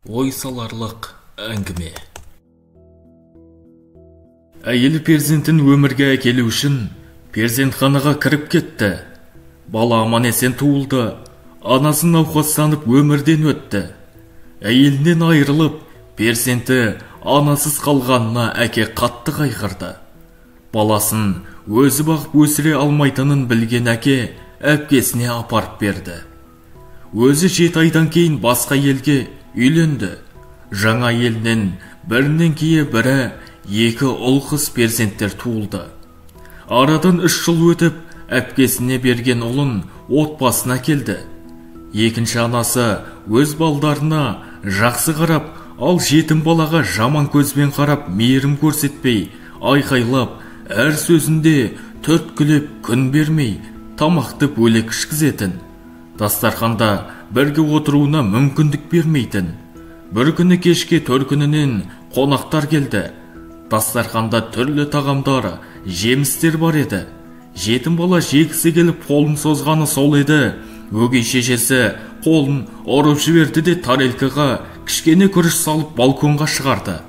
Ой саларлық әңгіме. Әйелі перзентін өмірге әкелу үшін перзентханаға кіріп кетті. Бала аман-есен туылды. Анасы науқастанып өмірден өтті. Әйелінен айырылып, перзенті анасыз қалғанына әке қатты қайғырды. Баласын өзі бағып өсіре алмайтынын білген әке әпкесіне апарып берді. Өзі 7 айдан кейін басқа елге үйленді. Жаңа елінен бірінен кейін бірі 2 ұл қыз перзенттер туылды. Арадан 3 жыл өтіп, әпкесіне берген ұлын отбасына келді. Екінші анасы өз балдарына жақсы қарап, ал жетім балаға жаман көзбен қарап мейірім көрсетпей, айқайлап, әр сөзінде түрткілеп күн бермей, тамақты бөлек ішкізетін. Дастарханда бірге отыруына мүмкіндік бермейтін. Бір күні кешке төркінінен қонақтар келді. Дастарханда түрлі тағамдар, жемістер бар еді. Жетім бала жегісі келіп қолын созғаны сол еді. Өгей шешесі қолын ұрып жіберді де тарелкаға кішкене күріш салып балконға шығарды.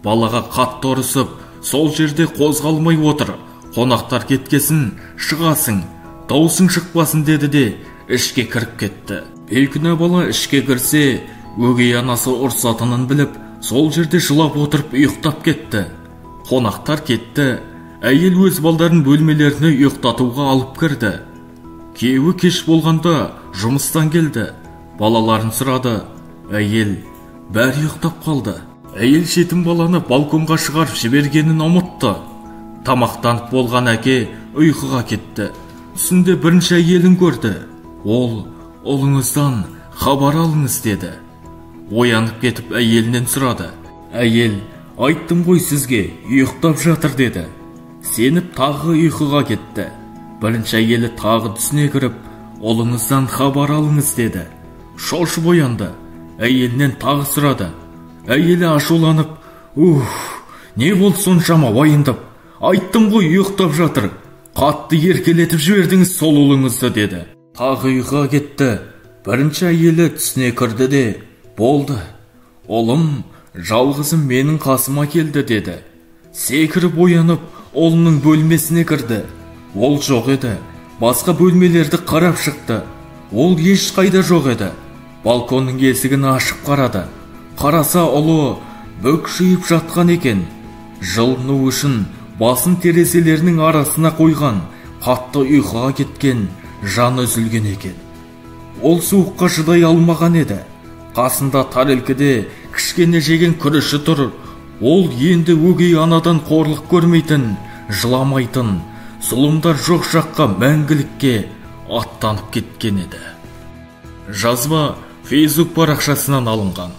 Балаға қатты ұрысып, сол жерде қозғалмай отыр. Қонақтар кеткесін, шығасың, даусың шықпасын деді де ішке кіріп кетті. Бейкүнә бала ішке кірсе, өгей анасы ұрсатынын біліп, сол жерде жылап отырып ұйықтап кетті. Қонақтар кетті. Әйел өз балдарын бөлмелеріне ұйықтатуға алып кірді. Күйеуі кеш болғанда жұмыстан келді. Балаларын сұрады. Әйел бәрі ұйықтап қалды. Әйел жетім баланы балконға шығарып жібергенін ұмытты. Тамақтанып болған әке ұйқыға кетті. Түсінде бірінші әйелін көрді. Ол, ұлыңыздан хабар алыңыз деді. Оянып кетіп әйелінен сұрады. Әйел, айттым ғой сізге, ұйықтап жатыр деді. Сеніп тағы ұйқыға кетті. Бірінші әйелі тағы түсіне кіріп, ұлыңыздан хабар алыңыз деді. Шошып оянды. Әйелінен тағы сұрады. Әйелі ашуланып, ух, не болды соншама уайымдап? Айттым ғой ұйықтап жатыр. Қатты еркелетіп жібердіңіз сол ұлыңызды деді. Тағы ұйқыға кетті. Бірінші әйелі түсіне кірді де, болды, ұлым, жалғызым менің қасыма келді деді. Секіріп оянып, ұлының бөлмесіне кірді. Ол жоқ еді. Басқа бөлмелерді қарап шықты. Ол ешқайда жоқ еді. Балконның есігін ашып қарады. Қараса ұлы бүкшиіп жатқан екен. Жылыну үшін басын терезелерінің арасына қойған, қатты ұйқыға кеткен, жаны үзілген екен. Ол суыққа шыдай алмаған еді. Қасында тарелкеде кішкене жеген күріші тұр. Ол енді өгей анадан қорлық көрмейтін, жыламайтын, зұлымдар жоқ жаққа мәңгілікке аттанып кеткен еді. Жазба Facebook парақшасынан алынған.